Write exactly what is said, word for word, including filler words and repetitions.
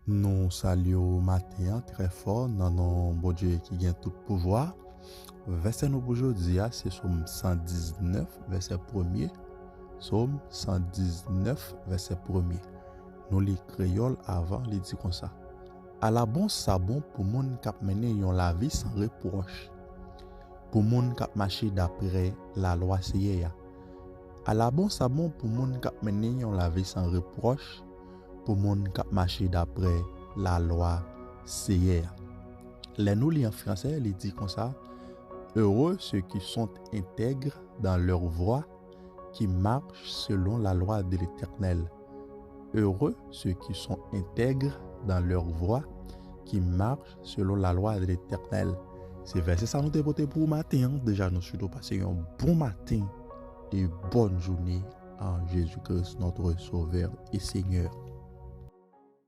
Nou salye w maten an trè fò nan non Bondye ki gen tout pouvwa. Vèsè nou pou jodi a se Sòm san diznèf, vèsè premye. Sòm san diznèf, vèsè premye. Nou li kreyòl avan, li di konsa: Ala bon sa bon pou moun k ap mennen yon lavi san repwòch, pou moun k ap mache dapre lalwa Seyè a. Ala bon sa bon pou moun k ap mennen yon lavi san repwòch, pou moun k ap mache dapre lalwa Seyè a. Lè nou li an fransè, li di konsa: Heureux ceux qui sont intègres dans leur voie, qui marchent selon la loi de l'Éternel. Heureux ceux qui sont intègres dans leur voie, qui marchent selon la loi de l'Éternel. Se vèsè sa nou te pote pou ou maten an. Deja nou swete w pase yon bon maten e bòn jounen an Jezi Kris, notre Sauveur et Seigneur.